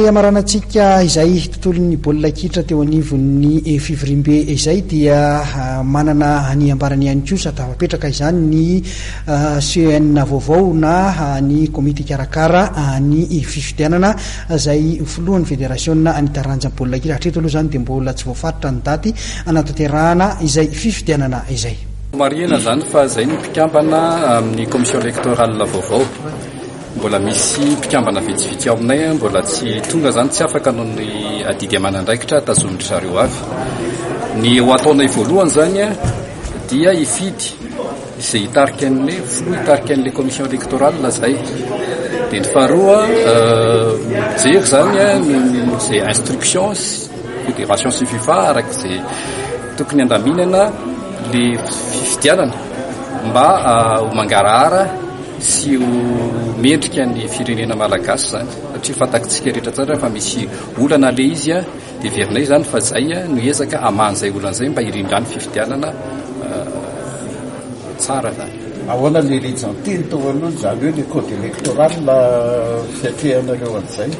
Hamaranantsika izay tontolon'ny baolina kitra teo anivon'ny fivoriambe izay dia manana ny ambarany ihany koa sady tafapetraka izany ny CEN vaovao na ny komity hikarakara ny fifidianana izay ho filohan'ny federasiona ny taranja baolina kitra. Hatreto aloha izany dia mbola tsy voafaritra ny daty hanatanterahana izay fifidianana izay. Marihina izany fa izay no mpikambana amin'ny commission électorale vaovao. Mbola misy mpikambana vitsivitsy ao aminay mbola tsy tonga izany, tsy afaka noho ny adidy aman'andraikitra tazomin-dry zareo avy. Ny ho ataonay voalohany izany dia hifidy izay hitarika an'ilay filoha hitarika an'ilay commission électorale izay. Dia ny faharoa mijery izany izay instruction fédération sy FIFA araka izay tokony handaminana ilay fifidianana mba ho mangarahara sy ho mendrika ny firenena malagasy izany satria fantatsika rehetra tsara fa misy olana le izy a dia heverinay izany fa zay no ezaka hamaha an'izay olana izay mba hirindran'ny fifidianana tsara izany. Ahoana le rijan-teny tao aloha izany hoe le code électoral fiatrehanareo an'izay?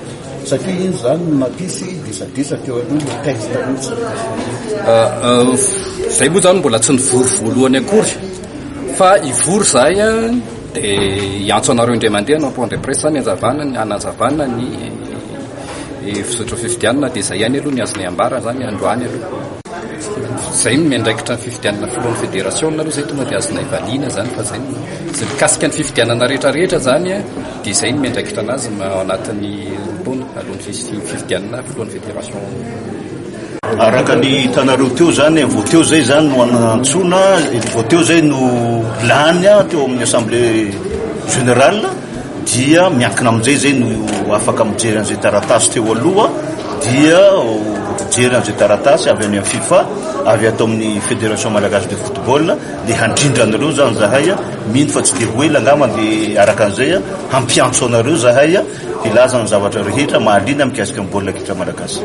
Satria iny izany no nampisy disadisa teo aloha le texte mihitsy. Zay moa izany mbola tsy nivory voalohany akory. Fa hivory izahay dia hiantso anareo indray mandeha hanao point de presse zany hanazavana ny hanazavana ny fizotry ny fifidianana dia izay ihany aloha ny azonay ambara zany androany aloha. Izay no miandraikitra ny fifidianana filohan'ny federasiona aloha izay tonga dia azonay valiana zany fa izay no izay mikasika ny fifidianana rehetra rehetra zany dia izay no miandraikitra anazy ao anatin'ny roa taona alohan'ny fifidianana filohan'ny federation. Araka ny hitanareo teo zany, vao teo zay zany no antsoina, vao teo zay no lany teo amin'ny assemblée générale dia miankina amin'izay zay no afaka mijery an'izay taratasy teo aloha dia mijery an'izay taratasy avy any amin'ny FIFA, avy ato amin'ny fédération malagasy de football dia handrindra anareo zany zahay, mino fa tsy dia ho ela angamba dia araka an'izay hampiantso anareo zahay hilaza ny zavatra rehetra mahaliana mikasika ny baolina kitra malagasy.